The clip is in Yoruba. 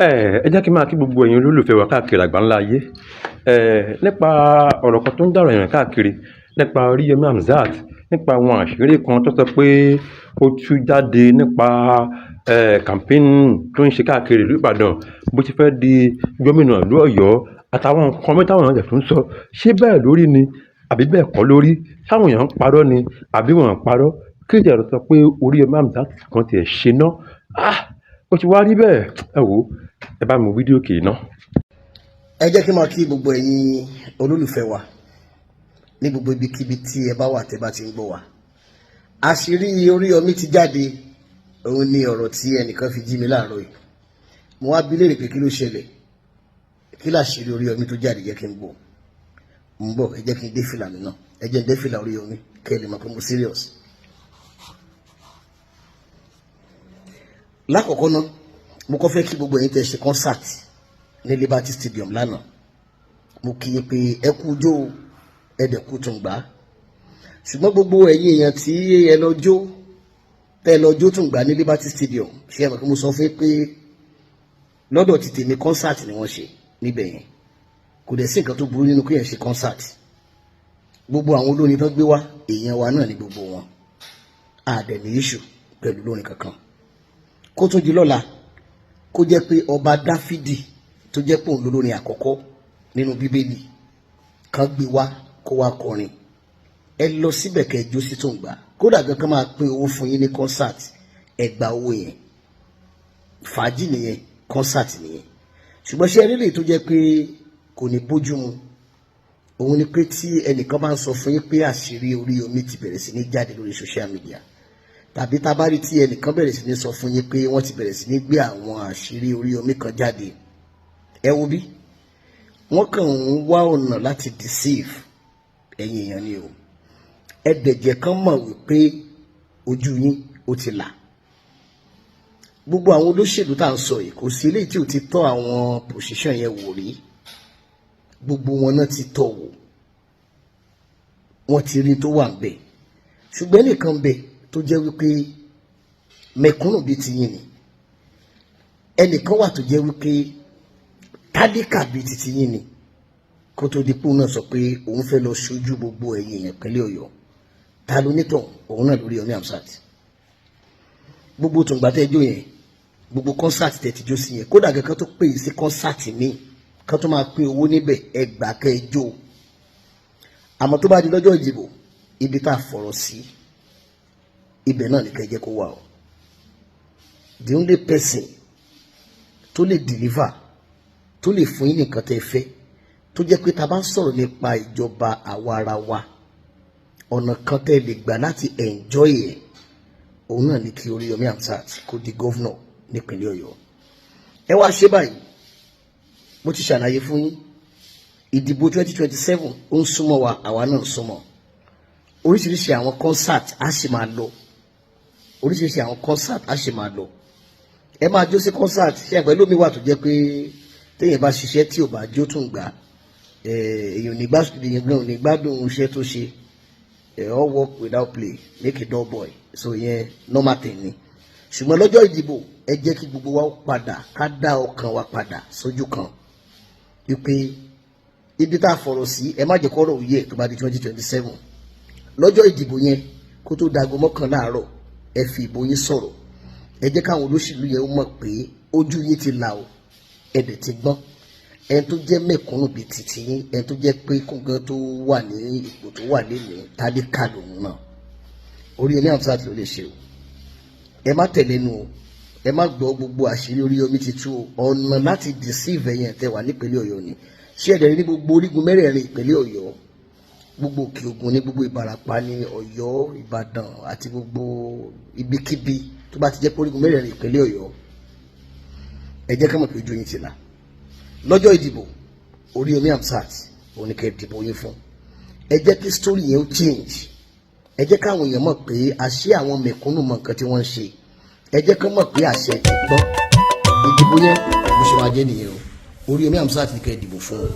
Ẹ jẹ́ kí n máa kí gbogbo ẹ̀yin olólùfẹ́ wa káàkiri àgbáńlá ayé. Nípa ọ̀rọ̀ kan tó ń jà ròhìnròhìn káàkiri nípa Oríyọmí Hamzat, nípa àwọn àṣírí kan tó sọ pé ó tú jáde nípa campaign tó ń ṣe káàkiri ìlú Ìbàdàn, bó ti fẹ́ di gómìnà ìlú Ọ̀yọ́ àtàwọn nǹkan mìíràn táwọn èèyàn tún ń sọ. Ṣé bẹ́ẹ̀ lórí ni àbí bẹ́ẹ̀ kọ́ lórí? Ṣáwọn èèyàn ń parọ́ ni àbí wọ́n ò parọ́? Kí ìjà sọ pé Oríyọmí Hamzat kan tiẹ̀ ṣe ná. Ah! Ó ti wá rí bẹ́ẹ̀. Ẹ wò ó, ẹ bá mi wo fídíò kì í ná. Ẹ jẹ́ kí n máa kí gbogbo ẹ̀yin olólùfẹ́ wa ní gbogbo ibikíbi tí ẹ bá wà tẹ́ bá ti ń gbọ́ wa. Àṣírí Oríyọmí ti jáde. Òun ni ọ̀rọ̀ tí ẹnìkan fi jí mi láàárọ̀ yìí. Mo wá bi léèrè pé kí ló ṣẹlẹ̀, kí làṣírí Oríyọmí tó jáde? Jẹ́ kí n gbọ́. Ń bọ̀, ẹ jẹ́ kí n dé fìlà mi náà. Ẹ jẹ́ n dé fìlà Oríyọmí kẹ́ ẹ lè mọ̀ pé mo serious. Lákọ̀ọ́kọ́ náà, mo kọ́ fẹ́ kí gbogbo ẹ̀yin tẹ́ ṣe concert ní Liberty Stadium lánàá. Mo kí yín pé ẹ kú jó, ẹ dẹ̀ kú tún gbà. Ṣùgbọ́n gbogbo ẹ̀yin èèyàn tí ẹ lọ jó, tẹ́ ẹ lọ jó tún gbà ní Liberty Stadium, ṣé ẹ mọ̀ pé mo sọ fún yín pé lọ́dọ̀ ti tèmi, concert ni wọ́n ṣe níbẹ̀ yẹn? Kò dẹ̀ sí nǹkan tó burú nínú kéèyàn ṣe concert. Gbogbo àwọn olórin tó gbé wá, èèyàn wa náà ní gbogbo wọn. A dẹ̀ ní issue pẹ̀lú olórin kankan. Kó tún di lọ́la, kó jẹ́ pé ọba Dáfídì tó jẹ́ pé òun lolórin àkọ́kọ́ nínú Bíbélì kan gbé wá kó wá kọrin, ẹ lọ síbẹ̀ kẹ́ ẹ jó sí tòǹgbà. Kódà gan kan máa pín owó fún yín ní concert, ẹ gba owó yẹn. Fàájì nìyẹn, concert nìyẹn. Ṣùgbọ́n ṣé eré lè tó jẹ́ pé kò ní bójú mu, òun ni pé tí ẹnìkan bá ń sọ fún yín pé àṣírí Oríyọmí ti bẹ̀rẹ̀ sí ní jáde lórí social media, tàbí tá a bá rí tí ẹnìkan bẹ̀rẹ̀ sí ní sọ fún yín pé wọ́n ti bẹ̀rẹ̀ sí ní gbé àwọn àṣírí Oríyọmí kan jáde, ẹ wo bí wọ́n kàn ń wá ọ̀nà láti deceive ẹ̀yin èèyàn ni o. Ẹ dẹ̀jẹ̀ kan mọ̀ wípé ojú yín ó ti là. Gbogbo àwọn olóṣèlú tá à ń sọ yìí, kò sí eléyìí tí ò ti tọ́ àwọn position yẹn wò rí. Gbogbo wọn náà ti tọ́ wò, wọ́n ti rí tó wà ń bẹ̀. Ṣùgbọ́n ẹnìkan bẹ̀ tó jẹ́ wípé mẹ̀kúnnù bíi ti yín ni. Ẹnìkan wà tó jẹ́ wípé tálíkà bíi ti yín ni, kó tó di pé òun náà sọ pé òun fẹ́ lọ ṣojú gbogbo ẹ̀yin èèyàn ìpínlẹ̀ Ọ̀yọ́. Ta ló nítọ̀ òun náà? L'Oríyọmí Hamzat. Gbogbo tòǹgbà tẹ́ jó yẹn, gbogbo concert tẹ́ ti jó sí yẹn, kódà kankan tó pè é sí concert míì kan tó máa pín owó níbẹ̀, ẹgbàá kẹ́ ẹ jó. Àmọ́ tó bá di lọ́jọ́ ìdìbò, ibi tá a fọ̀rọ̀ sí, ibẹ̀ náà ní kẹ́ ẹ jẹ́ kó wà o. The only person tó lè deliver, tó lè fún yín nǹkan tẹ́ fẹ́, tó jẹ́ pé tá a bá ń sọ̀rọ̀ nípa ìjọba àwa ara wa, ọ̀nà kan tẹ́ lè gbà láti enjoy ẹ̀, òun náà ní kí Oríyọmí Hamzat kó di governor nípínlẹ̀ Ọ̀yọ́. Ẹ wá ṣe báyìí, mo ti ṣàlàyé fún yín. Ìdìbò 2027 ó ń súnmọ́ wa, àwa náà ń súnmọ́. Oríṣiríṣi àwọn concert á sì máa lọ, oríṣiríṣi àwọn concert á sì máa lọ. Ẹ máa jó sí concert. Ṣé ẹgbẹ́ lómi wà tó jẹ́ pé téèyàn bá ṣiṣẹ́ tí ò bá jó tún gbà, èèyàn ò ní gbádùn iṣẹ́ tó ṣe. All work without play make a dull boy. So yẹn normal thing ni. Ṣùgbọ́n lọ́jọ́ ìdìbò, ẹ jẹ́ kí gbogbo wa padà, ká dá ọkàn wa padà sójú kan wípé ibi tá a fọ̀rọ̀ sí, ẹ má jẹ́ kọ́rọ̀ òye. Tó bá di 2027, lọ́jọ́ ìdìbò yẹn, kó tó dago 11 àárọ̀, ẹ fi ìbò yín sọ̀rọ̀. Ẹ jẹ́ káwọn olóṣèlú yẹn mọ̀ pé ojú yín ti là o, ẹ dẹ̀ ti gbọ́n. Ẹni tó jẹ́ mẹ̀kúnnù bíi tìtì yín, ẹni tó jẹ́ pé kógan tó wà ní ipò tó wà lẹ́nu, tálíkà lòun náà, Oríyọmí Hamzat ló lè ṣe o. Ẹ má tẹ̀lé nu o, ẹ má gbọ́ gbogbo àṣírí Oríyọmí ti tú o. Ọ̀nà láti deceive ẹ̀yẹn tẹ wà nípínlẹ̀ Ọ̀yọ́ ni. Ṣé ẹ̀dẹ̀ ní gbogbo orígun mẹ́rẹ̀ẹ̀rin ìpínlẹ̀ Ọ̀yọ́, gbogbo Òkè Ògùn, ní gbogbo Ìbàràpá, ní Ọ̀yọ́, Ìbàdàn àti gbogbo ibikíbi tó bá ti jẹ́ pé orígun mẹ́rẹ̀ẹ̀rin ìpínlẹ̀ Ọ̀yọ́, ẹ jẹ́ ká mọ̀ pé ojú yín ti là. Lọ́jọ́ ìdìbò, Oríyọmí Hamzat òun ni kẹ́ ẹ dìbò yín fún. Ẹ jẹ́ kí story yẹn ó change. Ẹ jẹ́ káwọn èèyàn mọ̀ pé àṣé àwọn mẹ̀kúnnù mọ̀ nǹkan tí wọ́n ń ṣe. Ẹ jẹ́ kán mọ̀ pé àṣẹ ti gbọ́. Ìdìbò yẹn, bó ṣe máa jẹ́ nìyẹn o. Oríyọmí Hamzat ni kẹ́ ẹ dìbò fún o.